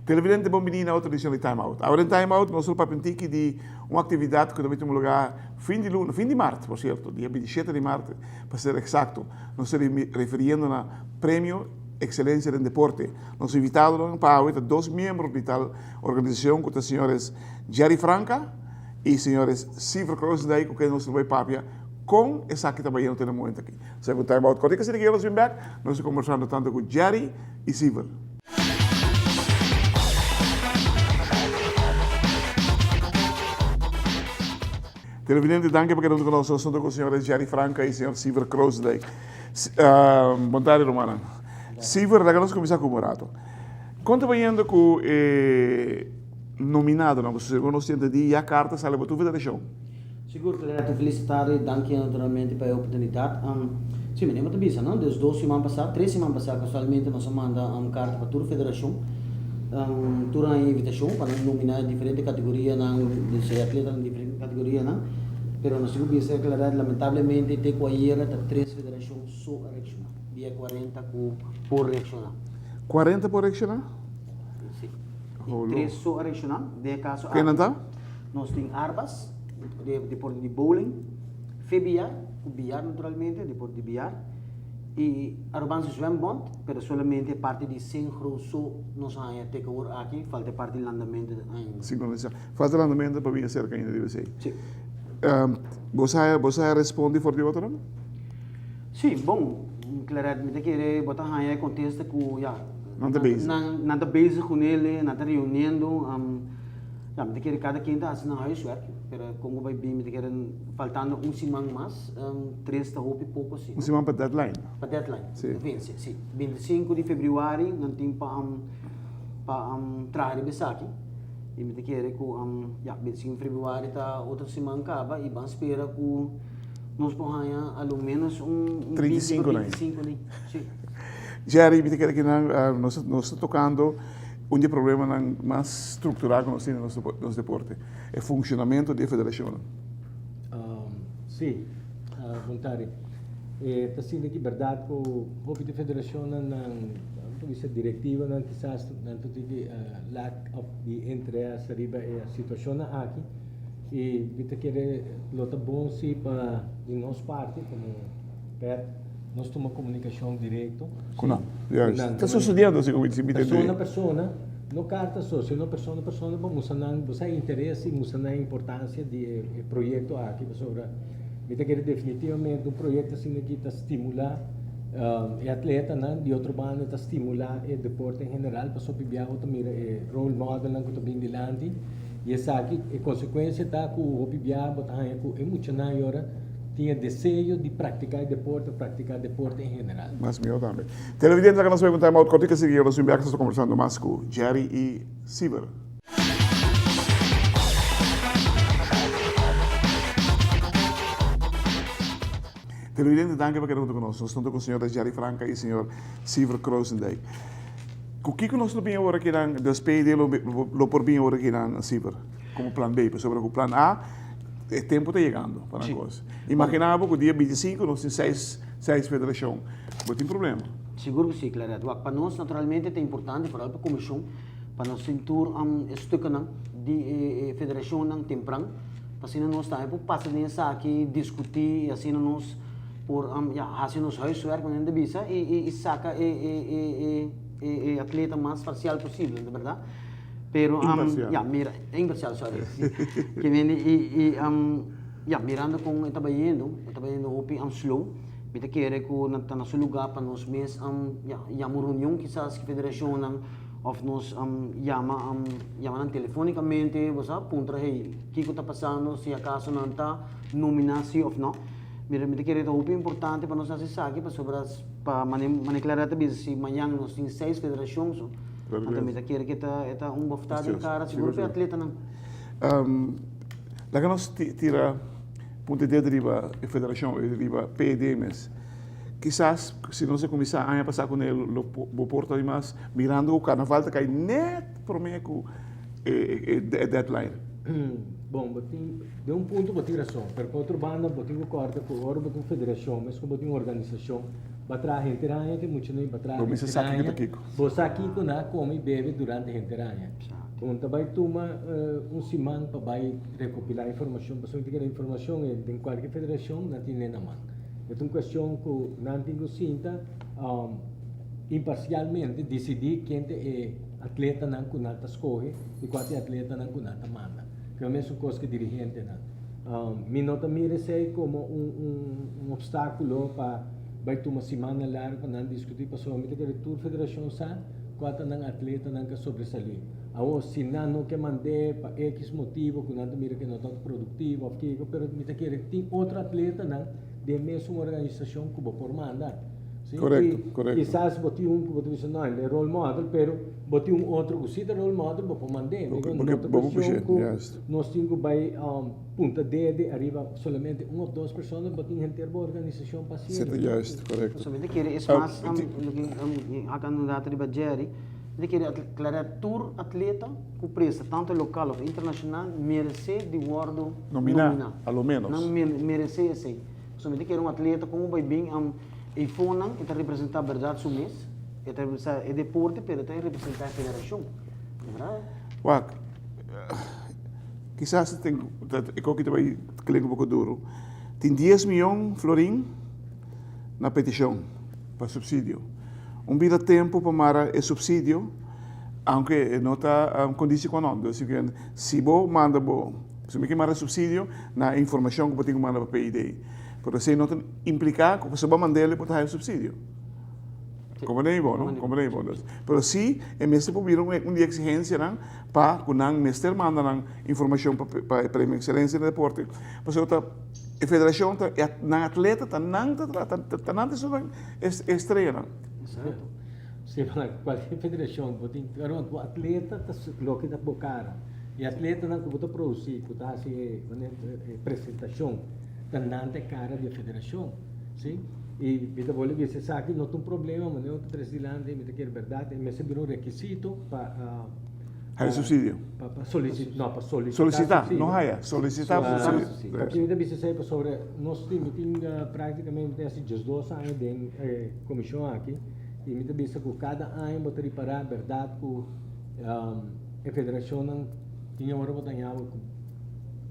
Televidente bon bini na otro edicion di Time Out. Awor den Time Out nos lo papia un tiki di un actividad cu ta tuma lugar fin di luna, fin di maart por cierto, dia 27 di maart pa ser exacto. Nos ta refiriendo na Premio Excelencia den Deporte. Nos invitadonan pa awe ta dos miembro di tal organisacion cu ta señores Jerry Franca y señores Siever Kroosendijk cu ken nos lo bay papia con esaki ta bayendo te na momento aki. Sa cu Time Out Cortica asina cu nos bin bek, nos ta conversando tanto cu Jerry y Siever. Televidente, danki pa keda huntu ku nos. Nos huntu ku señores Jerry Franca i señor Siever Kroosdijk. Bon tardi, rumannan. Siever, laga nos kuminsá ku bo un rato. Kon ta bayendo ku e nominadonan? Pasobra segun nos tin entendí, ya karta sali pa tur federashon. Sigur, Clareto. Felis tardi. Danki naturalmente pa e oportunidat. Si, mi ta bisa, no? Dus dos siman pasá, tres siman pasá kasualmente nos a manda karta pa tur federashon. Tur a haña invitashon pa nan nominá e diferente kategorianan, dus e atletanan di diferente kategorianan. Pero nos tin ku bisa Claret, lamentablemente te ku ayera ta tres federashon so a reakshoná, di e kuarenta ku por reakshoná. Kuarenta por reakshoná? Si. I tres so a reakshoná. Den e kaso aki. Ken nan ta? Nos tin Arbas, di deporte di bowling, Febiar, ku biar naturalmente, deporte di biar, i Arubaanse Zwembond, pero solamente e parti di synchro so nos a haña te ku awor aki, falta e parti di landamento ainda. Sinkronisá. Falta landamento pa bini aserka ainda riba esei. Si. Bo sa bo sa respondi for di otronan? Si, bon, Claret, mi ta kere bo ta haña e kontesta ku ya. Nan ta bezig. Nan ta bezig ku nele, nan ta reuniendo. Ya, mi ta kere kada ken ta hasi nan huiswerk, pero kon ku bai bin mi ta kere faltando un siman mas, tres ta hopi poko si. Un siman pa deadline? Pa deadline, si. Vense, si. 25 di februari nan tin pa pa traha riba esaki i mi ta kere ku ya, 25 di februari ta otro siman kaba i ban spera ku nos por haña a lo menos un 35 na 25 na, si. Jerry, mi ta kere kinan nos nos ta tokando Un di e problemanan mas struktural ku nos tin den nos deporte, e funshonamentu di e federashonnan. Sí, bon tardi. E ta sinti ki bèrdat ku hopi di federashonnan nan, por bisa direktivonan kisas nan ta tin lack of di interes riba e situashonnan aki i mi ta kere lo ta bon si pa di nos parti komo pèt Nos tuma komunikashon direkto. Ku nan. Juist. Ta sosodiendo así como si mi Persona a persona, no karta so, sino persona a persona pa mustra nan bo sa interes i mustra nan importansia di e proyekto aki pasobra mi ta kere definitivamente un proyekto asina aki ta stimulá e atletanan, di otro banda ta stimulá e deporte en general pasobra hopi biaha bo ta mira e role modelnan ku ta bin dilanti i esaki e konsekuensia ta ku hopi biaha bo ta haña ku e muchanan yora Tin e deseo di praktiká e deporte o praktiká deporte en general. Mas mihó tambe. Televidente laga nos bai un time out kòrtiku sigui nos un biaha nos ta kombersando mas ku Jerry i Sieber. Televidente danki pa keda huntu ku nos. Nos ta huntu ku señor Jerry Franca i señor Sieber Krozendijk. Ku kiko nos lo bin awor akinan des PD lo lo por bin awor akinan Sieber komo plan B pasobra ku plan A E tempu ta yegando pa nan kos. Imaginá bo ku dia bintisinko nos tin seis seis federashon. Bo tin problema. Sigur ku si, Claret. Wak, pa nos naturalmente ta importante, foral pa komishon, pa nos tin tur e stukkennan di e federashonnan tempran, pa asina nos tambe por pasa den esaki, diskutí i asina nos por ya, hasi nos huiswerk, manera nan ta bisa, i i saka e e e e e atleta mas parsial posibel, no ta bèrdat? Pero, Imparcial. ya, mira, imparcial, sorry. Si. Ke mende i, i, ya, mirando kon e ta bayendo, e ta bayendo hopi slow, mi ta kere ku na ta na su lugá pa nos mes, ya, yama un reunion kisas ku federashonnan òf nos yama, yama nan telefonikamente, bo sa, puntra hey, kiko ta pasando, si akaso nan ta nominá si òf no. Mira, mi ta kere ta hopi importante pa nos hasi esaki pasobra pa mane, mane Claret ta bisa si mañan nos tin seis federashon so. Anto mi ta kere ku e ta un bofta den kara sigur pa e atletanan. Laga nos tira punta e dedo riba e federashon, riba PED mes. Kisas si nos a kuminsá aña pasá kuné lo bo por ta di mas mirando ku karnaval ta kai nèt promé ku e deadline. Bon, bo tin, den un punto bo tin rason, pero pa otro banda bo tin ku kòrda ku ora bo tin un federashon, meskos bo tin un organisashon, bo a traha henter aña ku e muchanan i bo a traha Bo mester henter sa kiko ta aña, kiko. bo sa kiko nan a kome i bebe durante henter aña. Bo no ta bai tuma un siman pa bai rekopilá informashon, pasobra mi ta kere informashon ei den kualke federashon nan tine na man. E ta un cuestion cu nan tin cu sinta imparcialmente dicidi ken ta e atletanan cu nan ta scoge y cua ta e atletanan cu nan ta manda. Cu e mesun cos cu dirigentenan. Mi no ta mira esey como un obstaculo pa bay tuma simannan largo pa nan discuti pasobra mi ta kere tur federacion sa cua ta nan atletanan cu a sobresali. Awor si nan no ke mand'é pa X motibo ku nan ta mira ke no ta produktivo òf kiko, pero mi ta kere tin otro atletanan den mesun organisashon ku bo por manda. Si? Korekto, I korekto. kisas bo tin un ku bo ta bisa no, el e role model, pero bo tin un otro ku si ta role model, bo por mand'é. Bo Digo, bo no ta bo por kuestion push'é, ku juist. nos tin ku bai punta dede ariba solamente un òf dos persona, bo tin henter bo organisashon pa Si hasié. ta juist, korekto. Pasobra mi ta kere es mas, loke a kandidata riba Jerry, Mi ta kere aclara tur atleta cu presta, tanto local of internacional, merece di wordo Nomina, nomina. a lo menos. Nan merece esey. Pasobra mi ta kere un atleta como bay bin eyfonan, e ta representa berdad su mes, e ta representa e deporte, pero e ta representa e federacion. Berdad? Wak, kisas tin, e koki ta bay klink un poko duro. Tin dies miyon florin na peticion. Pa subsidio. Un bira tempu pa mara e subsidio, aunke e no ta kondisi ku anon. Dus si bo manda bo, si mi ke mara subsidio na e informashon ku bo tin ku manda pa PID. Pero esei no ta impliká ku pasobra bo a mand'el bo ta haya subsidio. Komprendé mi bo, no? Komprendé mi bo. Pero si e mester por bira un di e eksigensianan pa ku nan mester manda nan informashon pa e Premio Ekselensia den Deporte, pasobra ta. E federacion ta, nan atleta ta nan ta tra, ta nan ta esun estrellanan. Exacto. Si pa cualkier federacion bo tin, pero bo atleta ta loke ta bo cara. E atletanan cu bo ta produci, cu ta haci e presentacion, ta nan ta e cara di e federacion. Si? Y mi ta bolbe bisa esaki no ta un problema, manera bo ta trece dilanti, mi ta kere berdad, e mester bira un requisito pa. Haya subsidio. Pa pa solicita, no, pa solicita Solicita, subsidio. no haya, solicita Ah, subsidio. Pasobra mi ta bisa esei pasobra nos tin, mi tin practicamente mi tin hasi diesdos aña den e comision aki y mi ta bisa cu cada aña bo ta ripara berdad cu e federacionnan tin ora bo ta haña bo cu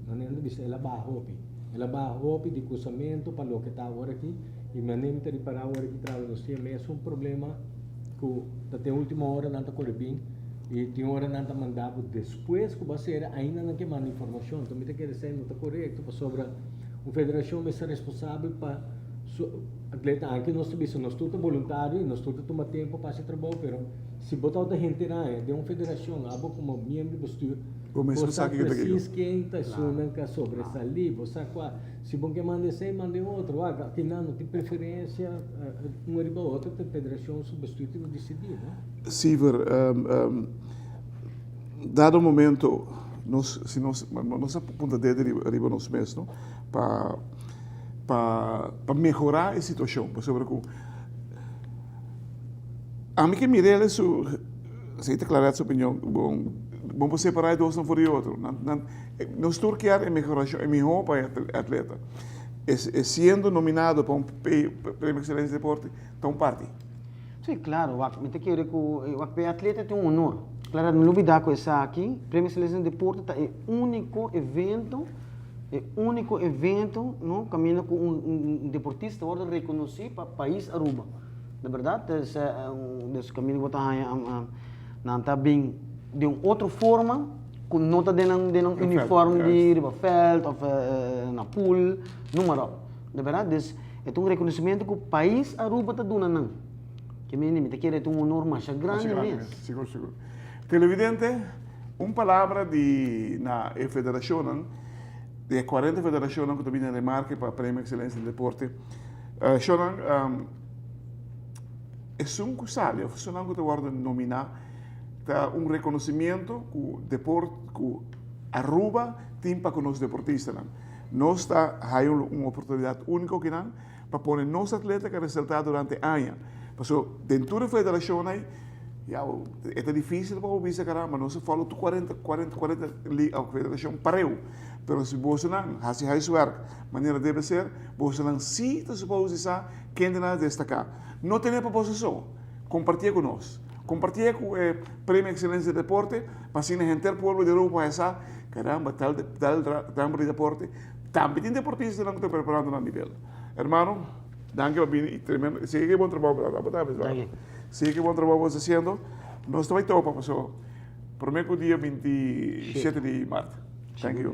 manera mi ta bisa el a baha hopi, el a baha hopi di cusamento pa loke ta awor aki y manera mi ta ripara awor aki trabe nos tin e mesun problema cu ta te ultimo ora nan ta core bin. I tin ora nan ta manda bo despues ku bo a sera, ainda nan ke manda informashon. Enton mi ta kere esei no ta korekto pasobra un federashon mester responsabel pa su atleta. Anke nos ta bisa nos tur ta boluntario i nos tur ta tuma tempu pa hasi trabou, pero si bo tabata henter aña den un federashon, abo komo miembro di bestuur, Bo bo sa sa kiko ta kiko. presis ken ta esunnan ku a sobresalí, bo sa kua. Si bo ke manda esei, manda e otro. Wak, akinan no tin preferensia un riba otro, ta e federashon su bestuur tin ku disidí, no? Siever, dado momento nos si nos nos a punta dedo riba nos mes no pa pa pa mehora e situacion pasobra cu ami ke mir'el en su si ta aclara su opinion bon bo por separa e dosnan for di otro nan nan nos tur kier e mehoracion e miho pa e atleta e siendo nominado pa un premio excelencia deporte ta un parti. Sí, claro, wak, mi ta kere ku wak p'e atleta tin un honor. Claro, no lubida ku esaki, Premio Excelencia den Deporte ta e úniko evento, e úniko evento, no, kaminda ku un un deportista wòrdu rekonosí pa pais Aruba. Di bèrdat, des des kaminda ku bo ta haña nan ta bin den un otro forma ku no ta den nan den nan uniform di riba vèlt òf na pool, numa ròp. Di bèrdat, des. E ta un reconocimiento cu pais Aruba ta duna nan. Ke mende mi ta kere e ta un honor masha grandi mes. Sigur, sigur. Televidente, un palabra di na e federacionnan, di e cuarenta federacionnan cu ta bini na remarke pa Premio Excelencia den Deporte. Shownan, esun cu sali of esunnan cu ta wordo nomina ta un reconocimiento cu deport, cu Aruba tin pa cu nos deportistanan. Nos ta haya un oportunidad unico kinan. pa pone nos atleta ku a resaltá durante aña. Pasobra den tur e federashon ei, ya, e ta difísil pa bo bisa caramba, nos a follow tur 40, 40, 40 liga òf federashon pareu. Pero si bosonan hasi huiswerk manera debe ser, bosonan sí ta supos di sa kende nan a destaká. No tene pa boso so, kompartié ku nos. Kompartié ku e Premio Excelencia Deporte pa asina henter pueblo di Aruba por haya sa, caramba, tal tal ramo di deporte tambe tin deportistanan ku ta preparando nan nivel. Hermano, danki pa bini y tremendo, sigui ku e bon trabou brother, abo tambe brother. Sigui ku e bon trabou bo ta haciendo. Nos ta bai topa paso prome ku dia 27 di mart. Thank you.